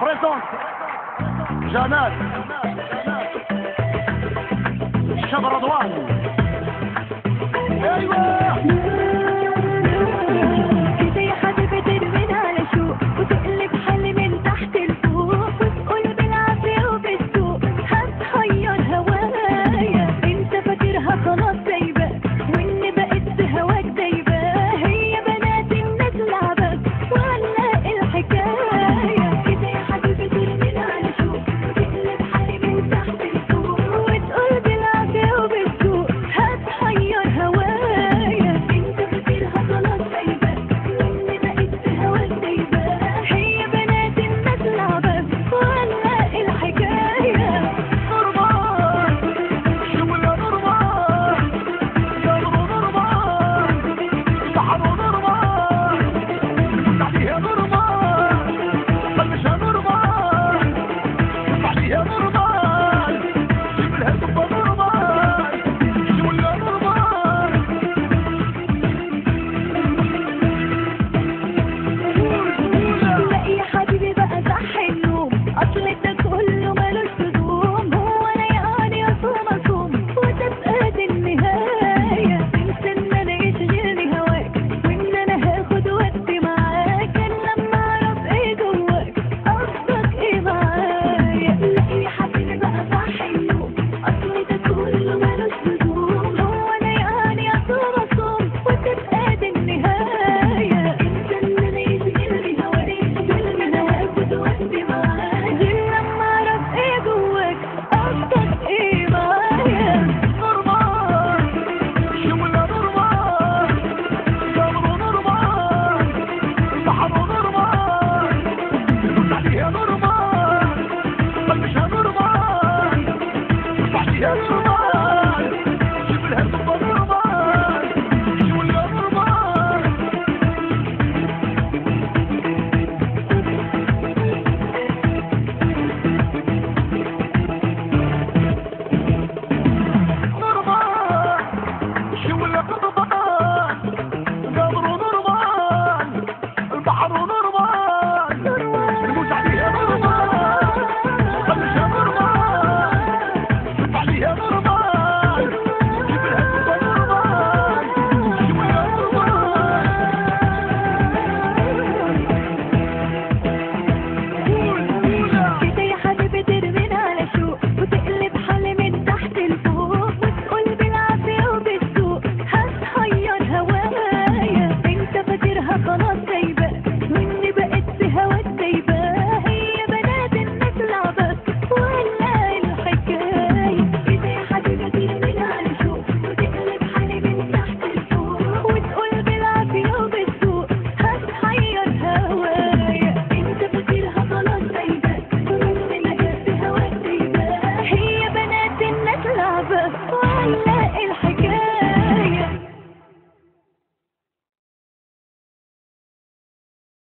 Présente جمال الشاب رضوان. ايوه كده يا حبيبي ترمينا على شوق وتقلب حالي من تحت لفوق وتقول بالعافية وبالسوق هتحير هوايا. انت فاكرها خلاص سايبة وان بقيت في هواك دايبة، هي بنات الناس لعبك ولا الحكاية؟ كده يا حبيبي ترمينا على شوق وتقلب حالي من تحت لفوق وتقول بالعافية وبالسوق هتحير هوايا. انت فاكرها خلاص سايبة وان بقيت في هواك دايبة، هي بنات الناس لعبك ولا الحكاية؟ Normal شو ولا normal، قمر normal، البحر normal، نموت عليها normal، قلبشها normal، نموت عليها normal، جيب لها دبة normal، شو ولا normal. لا يا حبيبي بقى صح النوم، اصل ده كله ملوش لزوم، هو انا يعني اصوم اصوم وتبقى دي النهاية. انسى ان انا يشغلني هواك وان انا هاخد وقتي معاك، انا لما اعرف ايه جواك قصدك ايه معايا. لا يا حبيبي بقى صح النوم، اصل ده كله ملوش لزوم، هو انا يعني اصوم اصوم وتبقى دي النهاية. انسى ان انا يشغلني هواك وان انا هاخد وقتي معاك، غير لما اعرف ايه جواك قصدك ايه معايا. Normal شو ولا normal، قمر normal، البحر normal، نموت عليها normal، قلبشها normal، نموت عليها normal، جيب لها دبة normal، شو ولا normal. Normal شو ولا normal، قمر normal، البحر normal، نموت عليها normal، قلبشها normal، نموت عليها normal، جيب لها دبة normal، شو ولا normal. قول قولها. كده يا حبيبي ترمينا على شوق وتقلب حالي من تحت لفوق وتقول بالعافية وبالسوق هتحير هوايا. انت فاكرها خلاص سايبة واني بقيت في هواك دايبة، هي بنات الناس لعبك ولا الحكاية؟ كده يا حبيبي ترمينا على شوق وتقلب حالي من تحت لفوق وتقول بالعافية وبالسوق هتحير هوايا. انت فاكرها خلاص سايبة واني بقيت في هواك دايبة، هي بنات الناس لعبة ولا الحكاية؟